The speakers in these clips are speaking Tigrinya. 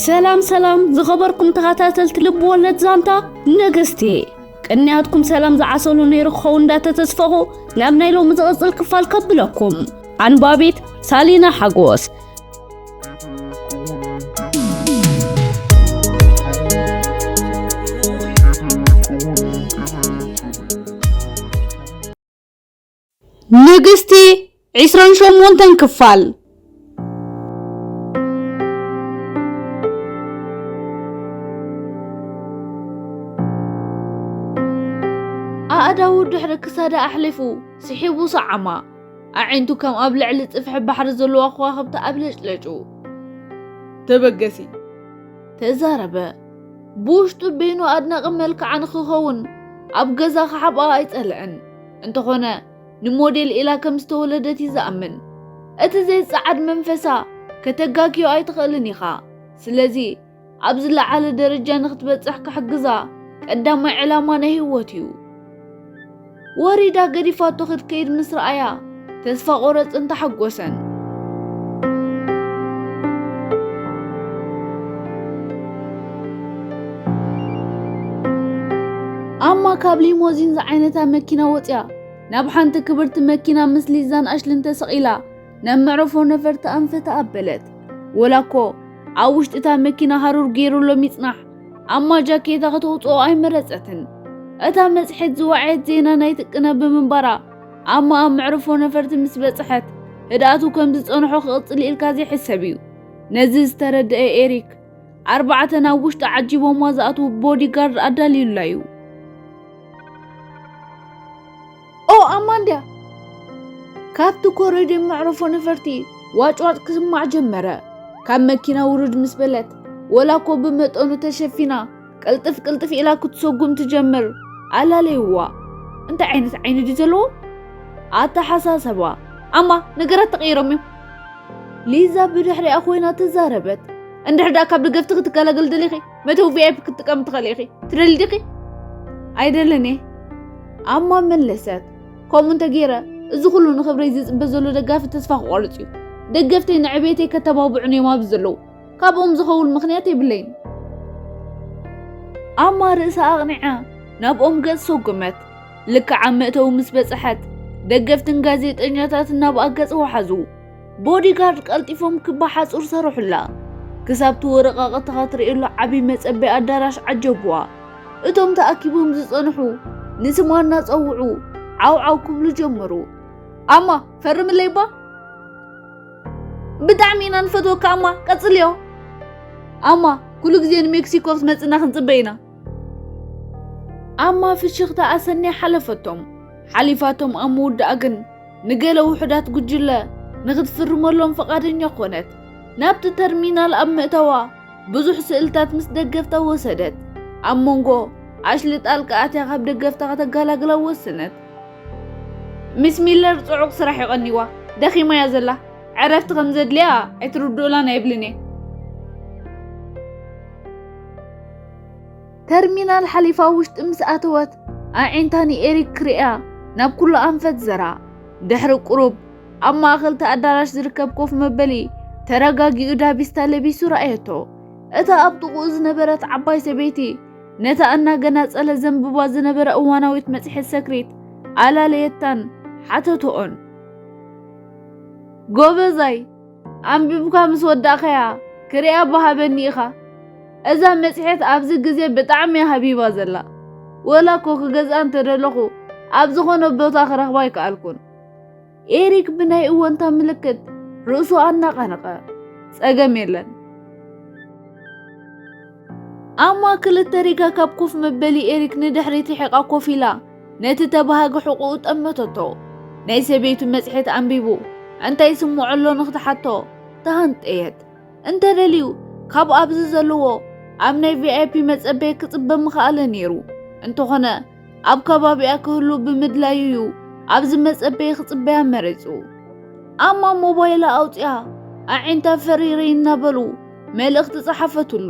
ሰላም ሰላም ዝኸበርኩም ተኸታተልቲ ልብ ወለድ ዛንታ ንግስቲ፣ ቅንያትኩም ሰላም ዝዓሰሉ ነይሩ ክኸውን እንዳተተስፈኹ ናብ ናይ ሎሚ ዝቕጽል ክፋል ከብለኩም። ኣንባቢት ሳሊና ሓጎስ። ንግስቲ ዕስራን ሸሞንተን ክፋል። ኣእዳዉ ድሕሪ ክሳዳ ኣሕሊፉ ስሒቡ ሰዓማ። ኣዒንቱ ከም ኣብ ልዕሊ ጽፍሒ ባሕሪ ዘለዋ ከዋኽብቲ ኣብለጭለጩ። ተበገሲ። ተዛረበ። ብውሽጡ በይኑ ኣድናቒ መልክዓ ንኽኸውን ኣብ ገዛ ክሓብኣ ኣይጸልእን። እንተኾነ ንሞዴል ኢላ ከም ዝተወለደት እዩ ዝኣምን። እቲ ዘይጸዓድ መንፈሳ ከተጋግዮ ኣይትኽእልን ኢኻ። ስለዚ ኣብ ዝለዓለ ደረጃ ንኽትበጽሕ ክሕግዛ ቀዳማይ ዕላማ ናይ ህይወት እዩ። ወሪዳ ገዲፋቶ ክትከይድ ምስ ረኣያ ተስፋ ቆረጽን ተሓጎሰን። ኣማ ካብ ሊሞዚን ዝዓይነታ መኪና ወጽያ ናብ ሓንቲ ክብርቲ መኪና ምስ ሊዛን ኣሽልን ተሰቒላ ናብ መዕረፎ ነፈርቲ ኣንፈት ኣበለት። ወላ እኮ ኣብ ውሽጢ እታ መኪና ሃሩር ገይሩሎም ይጽናሕ፣ ኣማ ጃኬታ ከተውጽኦ ኣይመረጸትን። እታ መጽሔት ዝወዓየት ዜና ናይ ትቅነ ብምንባራ ኣማ ኣብ መዕረፎ ነፈርቲ ምስ በጽሐት ህድኣቱ ከም ዝጸንሖ ክቕጽል ኢልካ ዘይሕሰብ እዩ። ነዚ ዝተረድአ ኤሪክ ኣርባዕተ ናብ ውሽጢ ዓጂቦማ ዝኣትዉ ቦዲጋርድ ኣዳልዩላ እዩ። ኦ ኣማንድያ! ካብቲ ኮሪደር መዕረፎ ነፈርቲ ዋጭዋጭ ክስማዕ ጀመረ። ካብ መኪና ውርድ ምስ በለት፣ ወላ እኮ ብመጠኑ ተሸፊና፣ ቅልጥፍ ቅልጥፍ ኢላ ክትሰጉም ትጀምር። ኣላለይዋ። እንታይ ዓይነት ዓይኒ ድዩ ዘለዎ? ኣተሓሳሰባ። ኣማ፣ ነገራት ተቐይሮም እዮም። ሊዛ ብድሕሪኣ ኮይና ተዛረበት። እንድሕር ደኣ ካብ ደገፍቲ ክትገላገል ደሊኺ፣ መእተዊ ቪ ኣይ ፒ ክትጥቀሚ ትኽእሊ ኢኺ። ትደሊ ዲኺ? ኣይደልን እየ። ኣማ መለሰት። ከምኡ እንተገይረ፣ እዚ ኩሉ ንኽብረይ ዝጽበ ዘሎ ደጋፊ ተስፋ ክቖርጽ እዩ። ደገፍተይ ንዕቤተይ ከተባብዑኒ እዮም ኣብዚ ዘለዉ። ካብኦም ዝኸውን ምኽንያት የብለይን። ኣማ ርእሳ ኣቕኒዓ ናብኦም ገጽ ሰጉመት። ልክዕ ኣብ መእተዊ ምስ በጽሐት፣ ደገፍትን ጋዜጠኛታትን ናብኣ ገጽ ወሓዙ። ቦዲጋርድ ቀልጢፎም ክባ ሓጹር ሰረሑላ። ክሳብቲ ወረቓቕቲ ክትርእየሉ ዓቢ መጸበዪ ኣዳራሽ ዓጀቡዋ። እቶም ተኣኪቦም ዝጸንሑ ንስማ እናጸውዑ ዓው ዓው ክብሉ ጀመሩ። ኣማ፣ ፈርምለይ እባ። ብጣዕሚ ኢና ንፈትወካ ኣማ፣ ቀጽልዮ። ኣማ፣ ኩሉ ግዜ ንሜክሲኮ ክትመጽና ክንጽበ ኢና። ኣማ ፍሽኽታ ኣሰንያ ሓለፈቶም። ሓሊፋቶም ኣብ ምውዳእ ግን ንገለ ውሑዳት ጉጅለ ንኽትፍርመሎም ፈቓደኛ ኮነት። ናብቲ ተርሚናል ኣብ ምእታዋ ብዙሕ ስእልታት ምስ ደገፍታ ወሰደት። ኣብ መንጎ ኣሽሊ ጣልቃ ኣትያ ካብ ደገፍታ ከተገላግላ ወሰነት። ሚስ ሚለር ጽዑቕ ስራሕ እዩ ቀኒዋ። ደኺማ እያ ዘላ። ዕረፍቲ ከም ዘድልያ ኣይትርድኡላን ኣይብልን እየ። ተርሚናል ሓሊፋ ውሽጢ ምስ ኣተወት፣ ኣዒንታ ንኤሪክ ክርእያ ናብ ኩሉ ኣንፈት ዘራ። ድሕሪ ቁሩብ፣ ኣብ ማእከል እቲ ኣዳራሽ ዝርከብ ኮፍ መበሊ ተረጋጊኡ ዳቢስታ ለቢሱ ረኣየቶ። እታ ኣብ ጥቕኡ ዝነበረት ዓባይ ሰበይቲ፣ ነታ እናገናጸለ ዘንብባ ዝነበረ እዋናዊት መጽሔት ሰክሪት ኣላለየታን ሓተትኦን። ጎበዛይ፣ ኣንቢብካ ምስ ወዳእካያ ክሪኣ ብሃበኒ ኢኻ። እዛ መጽሔት ኣብዚ ግዜ ብጣዕሚ እያ ሃቢባ ዘላ። ወላ እኮ ክገዝኣ እንተደለኹ ኣብ ዝኾነ ቦታ ክረኽባ ኣይከኣልኩን። ኤሪክ ብናይ እወንታ ምልክት ርእሱ ኣናቐነቐ። ጸገም የለን። ኣማ ክልተ ሪጋ ካብ ኮፍ መበሊ ኤሪክ ንድሕሪት ርሒቓ ኮፍ ኢላ ነቲ ተባሃጊ ሕቖኡ ጠመተቶ። ናይ ሰበይቱ መጽሔት ኣንቢቡ እንታይ ይስምዖ ኣሎ ንኽትሓቶ ተሃንጠየት። እንተደልዩ ካብ ኣብዚ ዘለዎ ኣብ ናይ ቪ ኣይ ፒ መጸበዪ ክጽበ ምኽኣለ ነይሩ። እንተኾነ ኣብ ከባቢኣ ክህሉ ብምድላዩ እዩ ኣብዚ መጸበዪ ክጽበያ መሪጹ። ኣማ ሞባይላ ኣውጺኣ ኣዒንታ ፈሪረይ እናበሉ መልእኽቲ ጸሓፈትሉ።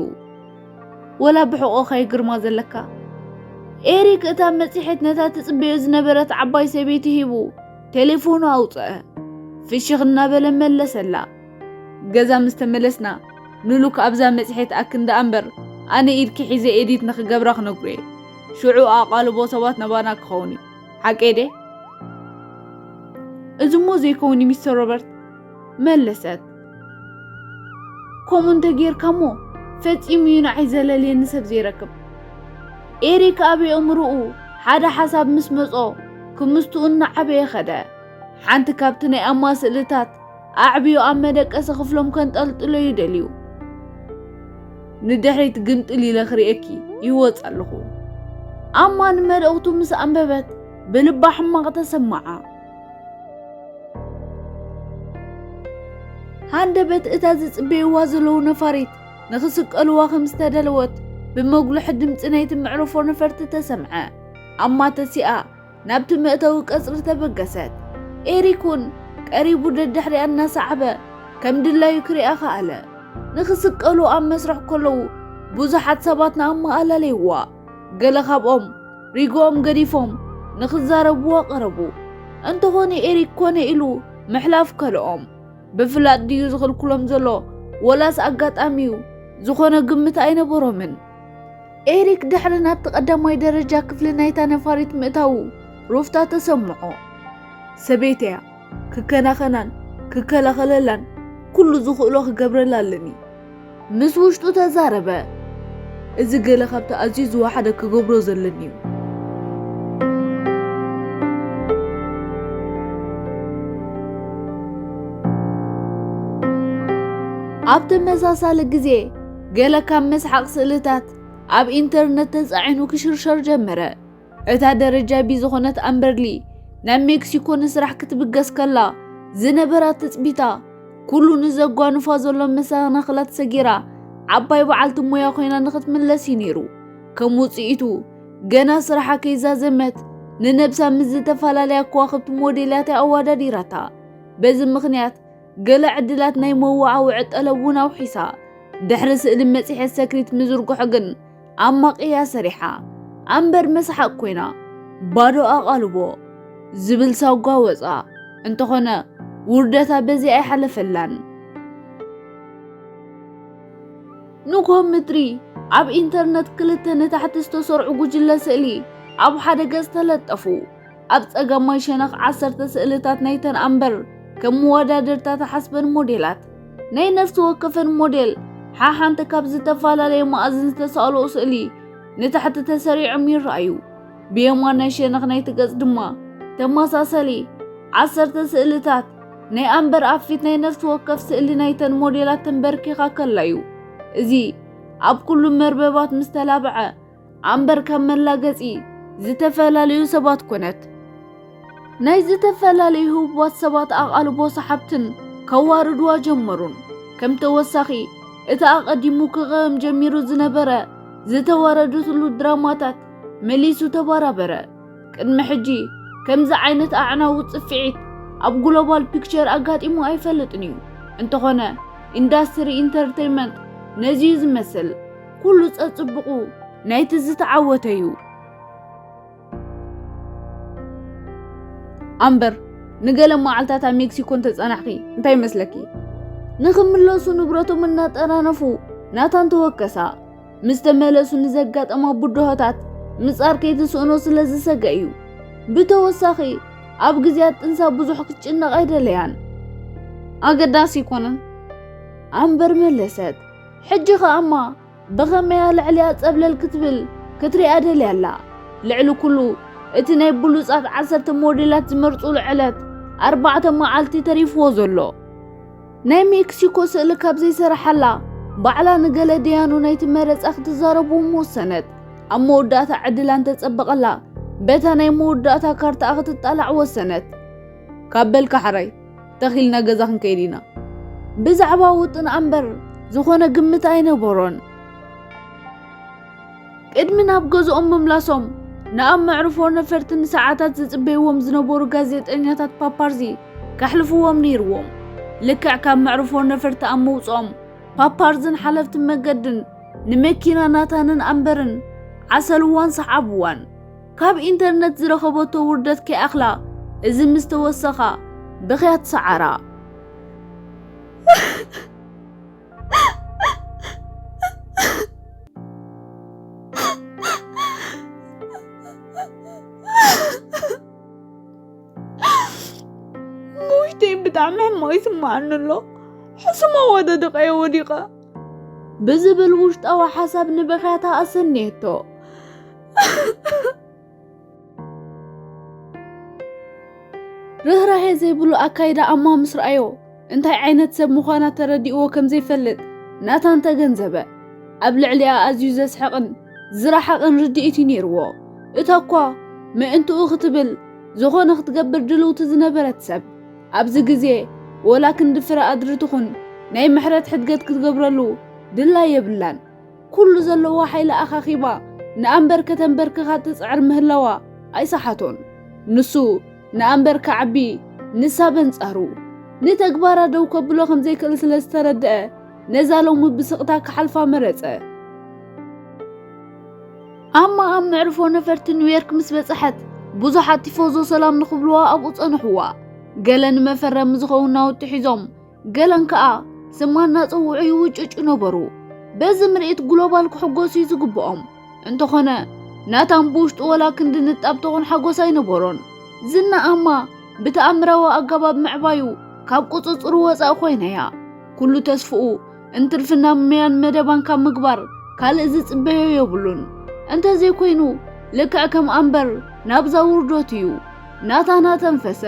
ወላ ብሕቖኻ እዩ ግርማ ዘለካ። ኤሪክ እታ መጽሔት ነታ ትጽበዮ ዝነበረት ዓባይ ሰበይቲ ሂቡ ቴሌፎኑ ኣውጽአ። ፍሽኽ እናበለ መለሰላ። ገዛ ምስ ተመለስና ንሉክ ኣብዛ መጽሔት ኣክንዳ እምበር፣ ኣነ ኢድኪ ሒዘ ኤዲት ንኽገብራ ክነግሮ እየ። ሽዑ ኣቓልቦ ሰባት ናባና ክኸውን እዩ። ሓቀይ ድየ? እዚ እሞ ዘይከውን እዩ፣ ሚስተር ሮበርት፣ መለሰት። ከምኡ እንተጌርካ እሞ፣ ፈጺሙ እዩ ንዓይ ዘለልየኒ ሰብ ዘይረክብ። ኤሪክ ኣብ ኣእምሮኡ ሓደ ሓሳብ ምስ መጾ፣ ክምስቱኡ እናዓበየ ኸደ። ሓንቲ ካብቲ ናይ ኣማ ስእልታት ኣዕብዩ ኣብ መደቀሲ ክፍሎም ከንጠልጥሎ እዩ ደልዩ። ንድሕሪት ግምጥል ኢለ ክርእየኪ ይወጽእ ኣለኹ። ኣማ ንመልእኽቱ ምስ ኣንበበት፣ ብልባ ሕማቕ ተሰማዓ። ሃንደበት እታ ዝጽበይዋ ዘለዉ ነፋሪት ንኽስቀልዋ ከም ዝተደለወት ብመጉልሒ ድምጺ ናይቲ መዕርፎ ነፈርቲ ተሰምዐ። ኣማ ተሲኣ ናብቲ መእተዊ ቀጽሪ ተበገሰት። ኤሪክ እውን ቀሪቡ ደድሕሪኣ እናሰዓበ ከም ድላዩ ክሪኣ ከኣለ። ንኽስቀሉ ኣብ መስርሕ ከለዉ ብዙሓት ሰባት ንኣማ ኣላለይዋ። ገለ ካብኦም ሪግኦም ገዲፎም ንኽዛረብዋ ቀረቡ። እንተኾነ ኤሪክ ኮነ ኢሉ ምሕላፍ ከልኦም። ብፍላጥ ድዩ ዝኽልክሎም ዘሎ ወላስ ኣጋጣሚ እዩ? ዝኾነ ግምት ኣይነበሮምን። ኤሪክ ድሕሪ ናብቲ ቀዳማይ ደረጃ ክፍሊ ናይታ ነፋሪት ምእታዉ ሩፍታ ተሰምዖ። ሰበይተያ ክከናኸናን ክከላኸለላን ኩሉ ዝኽእሎ ክገብረላ ኣለኒ። ምስ ውሽጡ ተዛረበ። እዚ ገለ ካብቲ ኣዝዩ ዝወሓደ ክገብሮ ዘለኒ እዩ። ኣብ ተመሳሳሊ ግዜ፣ ገለ ካብ መስሓቕ ስእልታት ኣብ ኢንተርነት ተጻዒኑ ክሽርሸር ጀመረ። እታ ደረጃ ቢ ዝኾነት ኣምበርሊ፣ ናብ ሜክሲኮ ንስራሕ ክትብገስ ከላ ዝነበራ ትጽቢታ፣ ኩሉ ንዘጓንፋ ዘሎ መሰናኽላት ሰጊራ፣ ዓባይ በዓልቲ ሞያ ኮይና ንኽትምለስ እዩ ነይሩ። ከም ውጽኢቱ፣ ገና ስራሓ ከይዛዘመት፣ ንነብሳ ምስ ዝተፈላለያ ከዋኽብቲ ሞዴላት እያ ኣወዳዲራታ። በዚ ምኽንያት፣ ገለ ዕድላት ናይ መወዓውዒ ጠለብ እውን ኣውሒሳ። ድሕሪ ስእሊ መጽሔት ሰክሪት ምዝርግሑ ግን ኣማቒያ ሰሪሓ። ኣምበር መስሓቕ ኮይና፣ ባዶ ኣቓልቦ ዝብል ሳጓ ወጻ። እንተኾነ፣ ውርደታ በዚ ኣይሓለፈላን። ንግሆ ምድሪ፣ ኣብ ኢንተርነት ክልተ ንታሕቲ ዝተሰርዑ ጉጅለ ስእሊ ኣብ ሓደ ገጽ ተለጠፉ። ኣብ ጸጋማይ ሸነኽ ዓሰርተ ስእልታት ናይተን ኣምበር ከም መወዳድርታ ተሓስበን ሞዴላት። ናይ ነፍሲ ወከፈን ሞዴል ሓሓንቲ ካብ ዝተፈላለየ መኣዝን ዝተሳእልኦ ስእሊ ንታሕቲ ተሰሪዖም ይረኣዩ። ብየማናይ ሸነኽ ናይቲ ገጽ ድማ ተመሳሳሊ ዓሰርተ ስእልታት ናይ ኣምበር ኣብ ፊት ናይ ነፍሲ ወከፍ ስእሊ ናይተን ሞዴላት ተንበርኪኻ ከላ እዩ። እዚ ኣብ ኩሉ መርበባት ምስ ተላብዐ ኣምበር ካብ መላገጺ ዝተፈላለዩ ሰባት ኮነት። ናይ ዝተፈላለዩ ህቡባት ሰባት ኣቓልቦ ሰሓብትን ከዋርድዋ ጀመሩን። ከም ተወሳኺ፣ እቲ ኣቐዲሙ ክቐም ጀሚሩ ዝነበረ ዝተዋረደትሉ ድራማታት መሊሱ ተባራበረ። ቅድሚ ሕጂ ከምዚ ዓይነት ኣዕናዊ ጽፍዒት ኣብ ግሎባል ፒክቸር ኣጋጢሙ ኣይፈልጥን እዩ። እንተኾነ፣ ኢንዳስትሪ ኢንተርተይንመንት ነዚ እዩ ዝመስል። ኩሉ ጸጽብቑ ናይቲ ዝተዓወተ እዩ። ኣምበር፣ ንገለ መዓልታት ኣብ ሜክሲኮ እንተጸናሕኺ፣ እንታይ ይመስለኪ? ንኽምለሱ ንብረቶም እናጠራነፉ ናታን ተወከሳ። ምስ ተመለሱ ንዘጋጠማ ብድሆታት ምጻር ከይትስእኖ ስለ ዝሰገ እዩ። ብተወሳኺ፣ ኣብ ግዜያት ጥንሳ ብዙሕ ክትጭነቕ ኣይደለያን። ኣገዳሲ ኣይኮነን። ኣምበር መለሰት። ሕጂ ኸኣማ ብኸመያ ልዕሊኣ ጸብለል ክትብል ክትሪኣ ደልያ ኣላ። ልዕሊ ኩሉ፣ እቲ ናይ ብሉጻት ዓሰርተ ሞዴላት ዝመርጹሉ ዕለት ኣርባዕተ መዓልቲ ተሪፍዎ ዘሎ። ናይ ሜክሲኮ ስእሊ ካብ ዘይሰረሓላ፣ ባዕላ ንገለ ደያኑ ናይቲ መረጻ ክትዛረቦም ወሰነት። ኣብ መወዳእታ ዕድላ እንተጸበቐላ፣ በታ ናይ መወዳእታ ካርታኣ ክትጣላዕ ወሰነት። ካብ በልካ ሕራይ፣ ተኺልና ገዛ ክንከይድ ኢና። ብዛዕባ ውጥን ኣምበር ዝኾነ ግምት ኣይነበሮን። ቅድሚ ናብ ገዝኦም ምምላሶም፣ ንኣብ መዕርፎ ነፈርቲ ንሰዓታት ዝጽበይዎም ዝነበሩ ጋዜጠኛታት ፓፓርዚ ከሕልፍዎም ነይርዎም። ልክዕ ካብ መዕርፎ ነፈርቲ ኣብ ምውጽኦም፣ ፓፓርዝን ሓለፍቲ መገድን ንመኪና ናታንን ኣምበርን ዓሰልዋን ሰዓብዋን። ካብ ኢንተርነት ዝረኸበቶ ውርደት ከይኣኽላ፣ እዚ ምስ ተወሰኻ፣ ብኽያት ሰዓራ። ደይን ብጣዕሚ ሕማቕ ይስምዓኒ ኣሎ። ሕስማ ወደ ድቓየ ወዲቐ። ብዝብል ውሽጣዊ ሓሳብ ንበኽያታ ኣሰንየቶ። ርህራሄ ዘይብሉ ኣካይዳ ኣማ ምስ ረኣዮ፣ እንታይ ዓይነት ሰብ ምዃና ተረዲእዎ ከም ዘይፈልጥ ናታን ተገንዘበ። ኣብ ልዕሊኣ ኣዝዩ ዘስሕቕን ዝረሓቕን ርድኢት እዩ ነይርዎ። እታ እኳ ምእንትኡ ክትብል ዝኾነ ክትገብር ድልውቲ ዝነበረት ሰብ፣ ኣብዚ ግዜ ወላ ክንዲ ፍረ ኣድሪ ትኹን ናይ ምሕረት ሕድገት ክትገብረሉ ድላይ የብላን። ኩሉ ዘለዎ ሓይሊ ኣኻኺባ ንኣንበር ከተንበርክኻ ትጽዕር ምህላዋ ኣይሰሓቶን። ንሱ ንኣንበር ክዓቢ፣ ንሳ በንጻሩ ንተግባራ ደው ከብሎ ከም ዘይክእል ስለ ዝተረድአ፣ ነዛ ሎሚ ብስቕታ ክሓልፋ መረጸ። ኣማ ኣብ መዕርፎ ነፈርቲ ኒውዮርክ ምስ በጽሐት፣ ብዙሓት ቲፎዞ ሰላም ንኽብልዋ ኣብኡ ጸንሕዋ። ገለ ንመፈረሚ ዝኸውን ናውቲ ሒዞም፣ ገለን ከኣ ስማ እናጸውዑ ይውጭጩ ነበሩ። በዚ ምርኢት ግሎባል ክሕጎሱ እዩ ዝግብኦም። እንተኾነ፣ ናታን ብውሽጡ ወላ ክንዲ ንጣብ ተኹን ሓጎስ ኣይነበሮን። ዝና ኣማ ብተኣምራዊ ኣገባብ ምዕባዩ ካብ ቁጽጽሩ ወጻኢ ኮይና እያ። ኩሉ ተስፍኡ እንትርፍና ምያን መደባን ካብ ምግባር ካልእ ዝጽበዮ የብሉን። እንተዘይኮይኑ፣ ልክዕ ከም ኣንበር ናብዛ ውርደት እዩ። ናታን ኣተንፈሰ።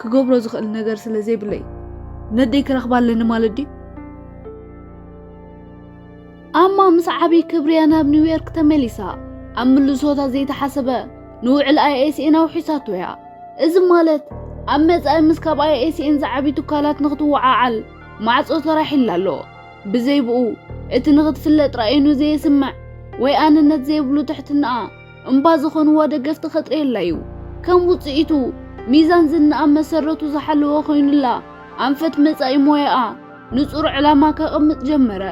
ክገብሮ ዝኽእል ነገር ስለ ዘይብለይ፣ ነደይ ክረኽባ ኣለኒ ማለት ድዩ? ኣማ ምስ ዓቢ ክብሪ እያ ናብ ኒውዮርክ ተመሊሳ። ኣብ ምልሶታ ዘይተሓሰበ ንውዕል ኣይኤስኤን ኣውሒሳቶ እያ። እዚ ማለት፣ ኣብ መጻኢ ምስ ካብ ኣይኤስኤን ዝዓቢ ትካላት ንኽትወዓዓል ማዕጾ ተራሒላ ኣሎ። ብዘይ ብኡ፣ እቲ ንኽትፍለጥ ራእይኑ ዘየስምዕ ወይ ኣነነት ዘይብሉ ትሕትናኣ፣ እምባ ዝኾንዋ ደገፍቲ ከጥርየላ እዩ። ከም ውጽኢቱ፣ ሚዛን ዝናኣ መሰረቱ ዝሓለወ ኮይኑላ፣ ኣንፈት መጻኢ ሞያኣ ንጹር ዕላማ ከቐምጥ ጀመረ።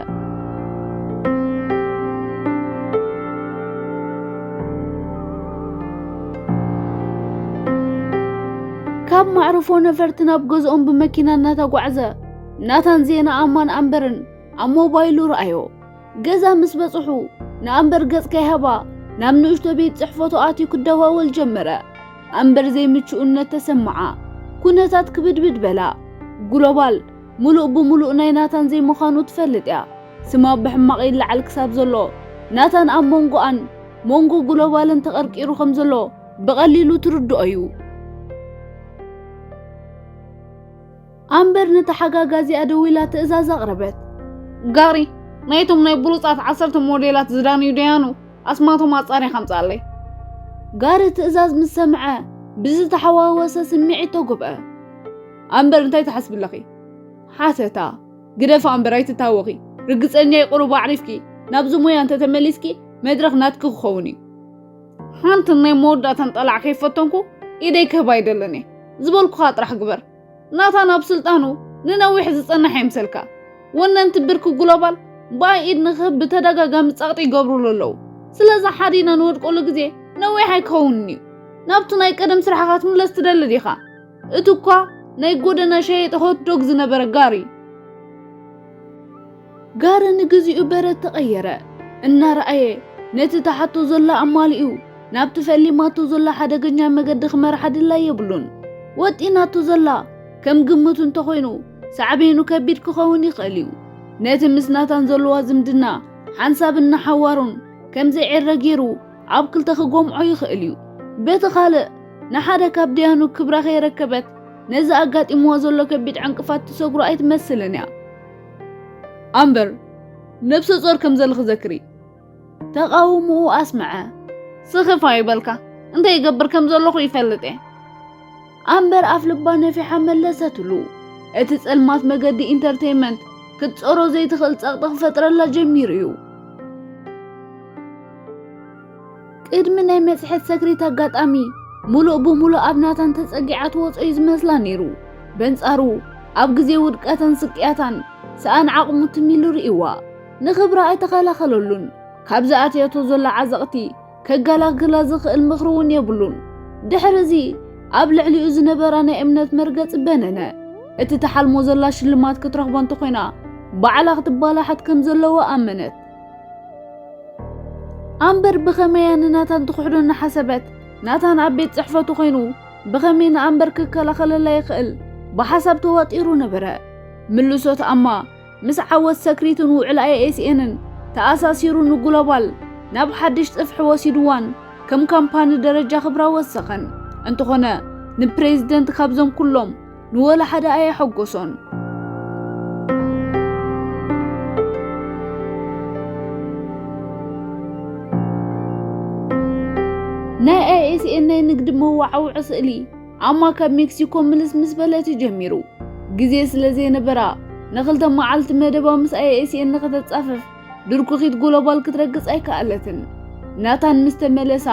ካብ ማዕርፎ ነፈርቲ ናብ ገዝኦም ብመኪና እናተጓዕዘ፣ ናታን ዜና ኣማን ኣንበርን ኣብ ሞባይሉ ረኣዮ። ገዛ ምስ በጽሑ፣ ንኣንበር ገጽ ከይሃባ፣ ናብ ንእሽቶ ቤት ጽሕፈቱ ኣትዩ ክደዋወል ጀመረ። ኣንበር ዘይምቹእነት ተሰምዓ። ኩነታት ክብድብድ በላ። ግሎባል፣ ምሉእ ብምሉእ ናይ ናታን ዘይምዃኑ ትፈልጥ እያ። ስማ ብሕማቕ ይለዓል ክሳብ ዘሎ፣ ናታን ኣብ መንጎኣን መንጎ ግሎባልን ተቐርቂሩ ከም ዘሎ ብቐሊሉ ትርድኦ እዩ። ኣንበር ንተሓጋጋዚኣ ደዊላ ትእዛዝ ኣቕረበት። ጋሪ፣ ናይቶም ናይ ብሉጻት ዓሰርተ ሞዴላት ዝዳንዩ ደያኑ ኣስማቶም ኣጻሪኻ ኣምጻለይ። ጋሪ ትእዛዝ ምስ ሰምዐ፣ ብዝተሓዋወሰ ስምዒት ተጎብአ። ኣንበር እንታይ ትሓስቢ ኣለኺ? ሓተታ። ግደፋ ኣንበር ኣይትታወኺ። ርግጸኛ እየ ቁሩብ ኣዕሪፍኪ ናብዚ ሞያ እንተተመሊስኪ መድረኽ ናትኪ ክኸውን እዩ። ሓንቲ ናይ መወዳእታን ጠላዕ ከይፈተንኩ ኢደይ ክህባ ኣይደልን እየ። ዝበልኩኻ ጥራሕ ግበር። ናታን ኣብ ስልጣኑ ንነዊሕ ዝጸንሕ ኣይምሰልካ። ወነንቲ ብርኪ ግሎባል ብኣይ ኢድ ንክህብ ብተደጋጋሚ ጸቕጢ ይገብሩሉ ኣለዉ። ስለዚ ሓዲና ንወድቀሉ ግዜ ነዊሕ ኣይክኸውንን እዩ። ናብቲ ናይ ቀደም ስራሕኻ ክትምለስ ትደሊ ዲኻ? እቲ እኳ ናይ ጎደና ሸየጢ ሆት ዶግ ዝነበረ ጋሪ። ጋሪ ንግዚኡ በረድ ተቐየረ። እናረኣየ ነቲ ተሓቶ ዘላ ኣማሊኡ ናብቲ ፈሊማቶ ዘላ ሓደገኛ መገዲ ክመርሓ ድላይ የብሉን። ወጢናቶ ዘላ ከም ግምቱ እንተኾይኑ ሳዕቤኑ ከቢድ ክኸውን ይኽእል እዩ። ነቲ ምስ ናታን ዘለዋ ዝምድና ሓንሳብን ንሓዋሩን ከም ዘይዕረ ገይሩ ኣብ ክልተ ክጎምዖ ይኽእል እዩ። በቲ ካልእ፣ ንሓደ ካብ ደያኑ ክብራ ከይረከበት ነዚ ኣጋጢምዋ ዘሎ ከቢድ ዕንቅፋት ትሰግሮ ኣይትመስልን እያ። ኣምበር፣ ነብሰ ጾር ከም ዘለኺ ዘክሪ። ተቓውምኡ ኣስምዐ። ስኽፍ ኣይበልካ፣ እንታይ ይገብር ከም ዘለኹ ይፈልጥ እየ። ኣምበር ኣፍ ልባ ነፊሓ መለሰትሉ። እቲ ጸልማት መገዲ ኢንተርቴይመንት ክትጾሮ ዘይትኽእል ጸቕጢ ክፈጥረላ ጀሚሩ እዩ። ቅድሚ ናይ መጽሔት ሰክሪት ኣጋጣሚ፣ ምሉእ ብምሉእ ኣብ ናታን ተጸጊዓ ትወጾ እዩ ዝመስላ ነይሩ። በንጻሩ፣ ኣብ ግዜ ውድቀታን ስቅያታን፣ ሰኣን ዓቕሙ ትም ኢሉ ርእይዋ። ንኽብራ ኣይተኸላኸለሉን። ካብ ዝኣተየቶ ዘላ ዓዘቕቲ ከገላግላ ዝኽእል ምኽሪ እውን የብሉን። ድሕሪ እዚ፣ ኣብ ልዕሊኡ ዝነበራ ናይ እምነት መርገጺ በነነ። እቲ ትሓልሞ ዘላ ሽልማት ክትረኽቦ እንተኾይና፣ ባዕላ ክትባላሓት ከም ዘለዋ ኣመነት። ኣምበር ብኸመያ ንናታን ትኽሕዶ እናሓሰበት፣ ናታን ኣብ ቤት ጽሕፈቱ ኮይኑ ብኸመይ ንኣምበር ክከላኸለላ ይኽእል ብሓሳብ ተዋጢሩ ነበረ። ምልሶት ኣማ ምስ ዓወት ሰክሪትን ውዕል ኣይኤስኤንን ተኣሳሲሩ ንግሎባል ናብ ሓድሽ ጽፍሒ ወሲድዋን ከም ካምፓኒ ደረጃ ክብራ ወሰኸን። እንተኾነ ንፕሬዚደንት ካብዞም ኩሎም ንወላ ሓደ ኣየሐጎሶን። ናይ ኣይኤስኤን ናይ ንግዲ መዋዓውዒ ስእሊ ኣማ ካብ ሜክሲኮ ምልስ ምስ በለት ጀሚሩ። ግዜ ስለ ዘይነበራ ንኽልተ መዓልቲ መደባ ምስ ኣይኤስኤን ንኽተጻፍፍ ድርኩኺት ግሎባል ክትረግጽ ኣይከኣለትን። ናታን ምስ ተመለሳ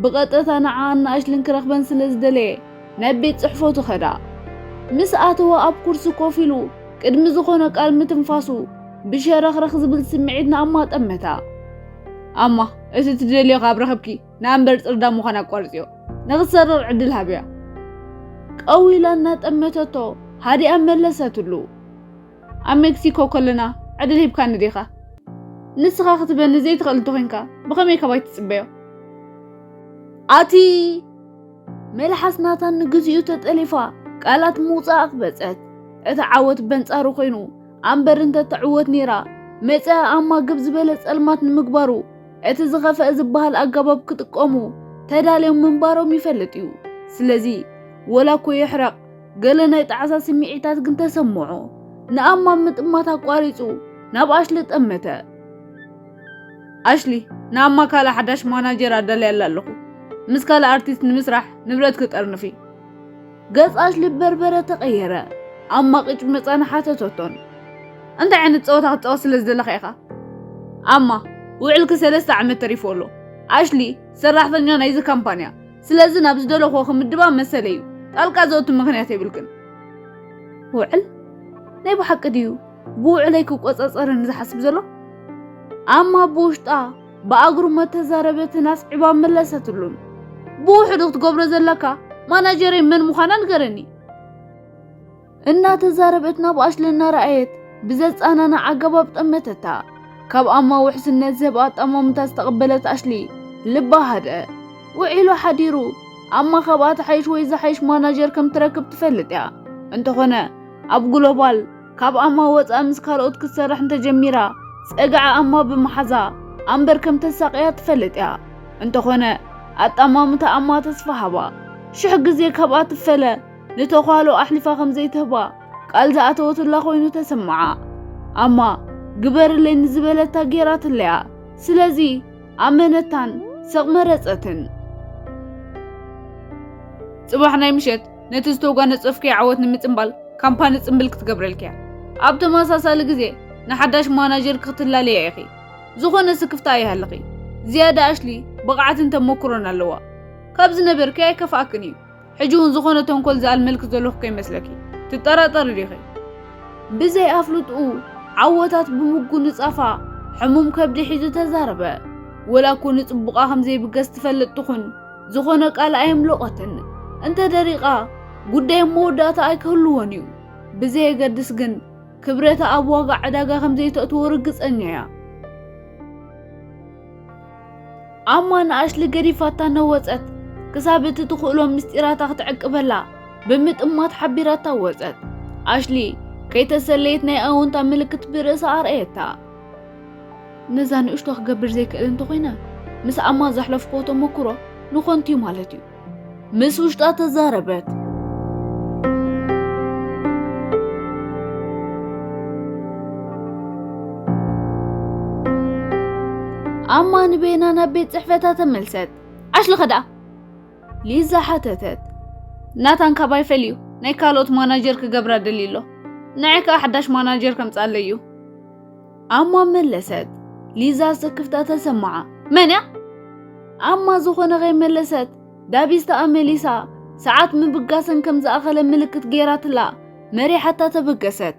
ብቐጥታ ንዓኣን ንኣሽልን ክረኽበን ስለ ዝደለየ ናብ ቤት ጽሕፈቱ ኸዳ። ምስ ኣተወ ኣብ ኩርሲ ኮፍ ኢሉ ቅድሚ ዝኾነ ቃል ምትንፋሱ ብሸረኽረኽ ዝብል ስምዒት ንኣማ ጠመታ። ኣማ፣ እቲ ትደልዮ ካብ ረኸብኪ ንኣምበር ጽርዳ ምዃን ኣቋርጽዮ። ንኽትሰርር ዕድል ሃብያ። ቀዊላ እናጠመተቶ ሃዲኣ መለሰትሉ። ኣብ ሜክሲኮ ከለና ዕድል ሂብካኒ ዲኻ? ንስኻ ክትበኒ ዘይትኽእል እንተኾይንካ ብኸመይ ካባይ ትጽበዮ? ኣቲ መልሓስ ናታን ንግዚኡ ተጠሊፋ ቃላት ምውጻእ ኣቕበጸት። እቲ ዓወት በንጻሩ ኮይኑ ኣምበር እንተትዕወት ነይራ መጻኢ ኣማ ግብ ዝበለ ጸልማት ንምግባሩ እቲ ዝኸፍአ ዝበሃል ኣገባብ ክጥቀሙ ተዳልዮም ምንባሮም ይፈልጥ እዩ። ስለዚ ወላ እኮ ይሕረቕ ገለ ናይ ጣዕሳ ስምዒታት ግን ተሰምዖ። ንኣማ ምጥማት ኣቋሪጹ ናብ ኣሽሊ ጠመተ። ኣሽሊ፣ ንኣማ ካልእ ሓዳሽ ማናጀር ኣዳልያላ ኣለኹ። ምስ ካልእ ኣርቲስት ንምስራሕ ንብረት ክጠርንፊ። ገጽ ኣሽሊ በርበረ ተቐየረ። ኣማ ቅጭ መጻን ሓተተቶን። እንታይ ዓይነት ጸወታ ክትጻወት ስለ ዝደለኻ ኢኻ? ኣማ፣ ውዕልኪ ሰለስተ ዓመት ተሪፎ ኣሎ። ኣሽሊ ሰራሕተኛ ናይዚ ካምፓንያ። ስለዚ ናብ ዝደለኽዎ ክምድባ መሰለይ እዩ። ጣልቃ ዘእቱ ምኽንያት የብልክን። ውዕል? ናይ ብሓቂ ድዩ ብውዕለይ ክቆጻጸረኒ ዝሓስብ ዘሎ? ኣማ ብውሽጣ ብኣግርሞት ተዛረበትን ኣስዒባ መለሰትሉን። ብውሕዱ ክትገብሮ ዘለካ ማናጀረይ መን ምዃና ንገረኒ። እናተዛረበት ናብ ኣሽሊ እናረኣየት ብዘጻናናዕ ኣገባብ ጠመተታ። ካብ ኣማ ውሕስነት ዝህብ ኣጣማምታ ዝተቐበለት ኣሽሊ ልባ ሃድአ። ውዒሉ ሓዲሩ ኣማ ካብኣ ትሓይሽ ወይ ዝሓይሽ ማናጀር ከም ትረክብ ትፈልጥ እያ። እንተኾነ ኣብ ግሎባል ካብ ኣማ ወጻኢ ምስ ካልኦት ክትሰርሕ እንተጀሚራ ጸግዒ ኣማ ብምሓዛ ኣምበር ከም ተሳቕያ ትፈልጥ እያ። እንተኾነ ኣጣማምታ ኣማ ተስፋ ሃባ። ሽሕ ግዜ ካብኣ ትፈለ ንተዃሎ ኣሕሊፋ ከም ዘይትህባ ቃል ዝኣተወትላ ኮይኑ ተሰምዓ። ኣማ ግበርለይ ንዝበለታ ጌራትለያ። ስለዚ ኣመነታን ስቕ መረጸትን። ጽባሕ ናይ ምሸት ነቲ ዝተጓነጸፍክዮ ዓወት ንምጽምባል ካምፓኒ ጽምብል ክትገብረልኪ እያ። ኣብ ተመሳሳሊ ግዜ ንሓዳሽ ማናጀር ክትላለያ ኢኺ። ዝኾነ ስክፍታ ኣይሃልኺ። ዝያዳ ኣሽሊ ብቕዓትን ተመኩሮን ኣለዋ። ካብ ዝነበርኪ ኣይከፍኣክን እዩ። ሕጂ እውን ዝኾነ ተንኮል ዝኣልመልኪ ዘለኹ ከይመስለኪ። ትጠራጠሪ ዲኺ? ብዘይ ኣፍልጥኡ ዓወታት ብምጉንጻፋ ሕሙም ከብዲ ሒዙ ተዛረበ። ወላ እኮ ንጽቡቓ ከም ዘይብገስ ትፈልጥ ትኹን፣ ዝኾነ ቃል ኣየምለቖትን። እንተ ደሪቓ ጉዳይ መወዳእታ ኣይክህልዎን እዩ። ብዘየገድስ ግን ክብረታ ኣብ ዋጋ ዕዳጋ ከም ዘይተእትዎ ርግጸኛ እያ። ኣማ ንኣሽሊ ገዲፋታ ነወጸት። ክሳብ እቲ ትኽእሎ ምስጢራታ ክትዕቅበላ ብምጥማት ሓቢራታ ወጸት። ኣሽሊ ከይተሰለየት ናይ ኣወንታ ምልክት ብርእሳ ኣርኣየታ። ነዛ ንእሽቶ ክገብር ዘይክእል እንተኾይነ ምስ ኣማ ዘሕለፍክዎ ተመክሮ ንኾንት እዩ ማለት እዩ። ምስ ውሽጣ ተዛረበት። ኣማ ንበይና ናብ ቤት ጽሕፈታ ተመልሰት። ኣሽሊ ኸ ደኣ? ሊዛ ሓተተት። ናታን ካባይ ፈልዩ ናይ ካልኦት ማናጀር ክገብራ ደልዩ ኣሎ። ንዓይ ከኣ ሓዳሽ ማናጀር ከምጽኣለይ እዩ። ኣማ መለሰት። ሊዛ ስክፍታ ተሰምዓ። መን እያ? ኣማ ዝኾነ ከይመለሰት ዳቢስታ ኣመሊሳ ሰዓት ምብጋሰን ከም ዝኣኸለ ምልክት ገይራትላ መሪሓታ ተበገሰት።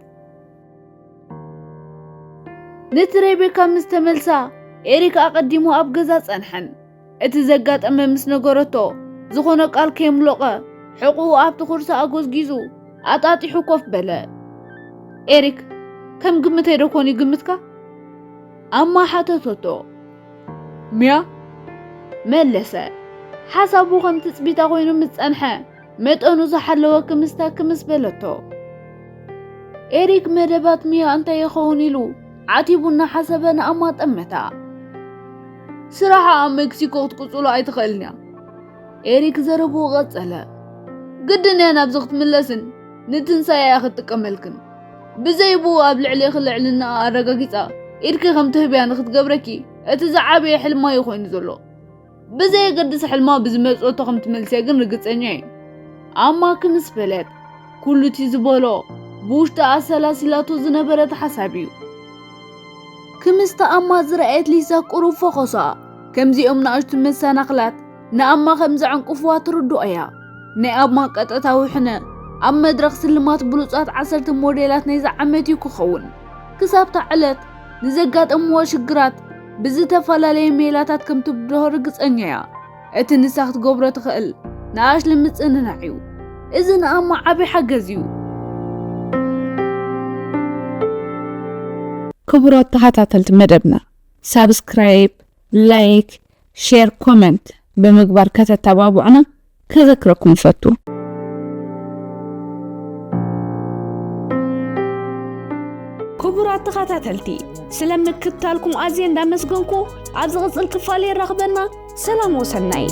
ንትሬቤካ ምስ ተመልሳ ኤሪክ ኣቐዲሙ ኣብ ገዛ ጸንሐን። እቲ ዘጋጠመ ምስ ነገረቶ ዝኾነ ቃል ከየምለቐ ሕቑኡ ኣብቲ ኩርሲ ኣጎዝጊዙ ኣጣጢሑ ኮፍ በለ። ኤሪክ፣ ከም ግምተይ ዶ ኮን እዩ ግምትካ? ኣማ ሓተተቶ። ሚያ መለሰ። ሓሳቡ ከም ትጽቢታ ኮይኑ ምስ ጸንሐ፣ መጠኑ ዝሓለወ ክምስታ ክምስ በለቶ። ኤሪክ መደባት ሚያ እንታይ ይኸውን ኢሉ ዓቲቡ እናሓሰበ ንኣማ ጠመታ። ስራሓ ኣብ ሜክሲኮ ክትቅጽሎ ኣይትኽእልን እያ። ኤሪክ ዘረብኡ ቀጸለ። ግድን እያ ናብዚ ክትምለስን ንትንሳኤ እያ ክትጥቀመልክን። ብዘይ ብኡ ኣብ ልዕሌኺ ልዕልናኣ ኣረጋጊጻ ኢድኪ ከም ትህብያ ንክትገብረኪ እቲ ዝዓበየ ሕልማ እዩ ኮይኑ ዘሎ። ብዘየገድስ ሕልማ ብዝመጽኦቶ ከም ትመልስያ ግን ርግጸኛ እየ። ኣማ ክምስ በለት። ኩሉ እቲ ዝበሎ ብውሽጢ ኣሰላሲላቶ ዝነበረት ሓሳብ እዩ። ክምስቲ ኣማ ዝረኣየት ሊሳ ቁሩብ ፈኾሳ። ከምዚኦም ንኣሽቱ መሰናኽላት ንኣማ ከም ዘዕንቅፍዋ ትርድኦ እያ። ናይ ኣማ ቀጥታዊ ሕነ ኣብ መድረኽ ስልማት ብሉጻት ዓሰርተ ሞዴላት ናይዚ ዓመት እዩ ክኸውን። ክሳብታ ዕለት ንዘጋጠምዋ ሽግራት ብዝተፈላለየ ሜላታት ከም ትብድሆ ርግጸኛ እያ። እቲ ንሳ ክትገብሮ ትኽእል ንኣሽሊ ምጽንናዕ እዩ። እዚ ንኣማ ዓቢ ሓገዝ እዩ። ክቡራት ተኸታተልቲ መደብና፣ ሳብስክራይብ፣ ላይክ፣ ሼር፣ ኮመንት ብምግባር ከተተባብዑና ከዘክረኩም እፈቱ። ክቡራት ተኸታተልቲ፣ ስለ ምክትታልኩም ኣዝየ እንዳመስገንኩ፣ ኣብ ዝቕጽል ክፋል የራኽበና። ሰላም ወሰናይ።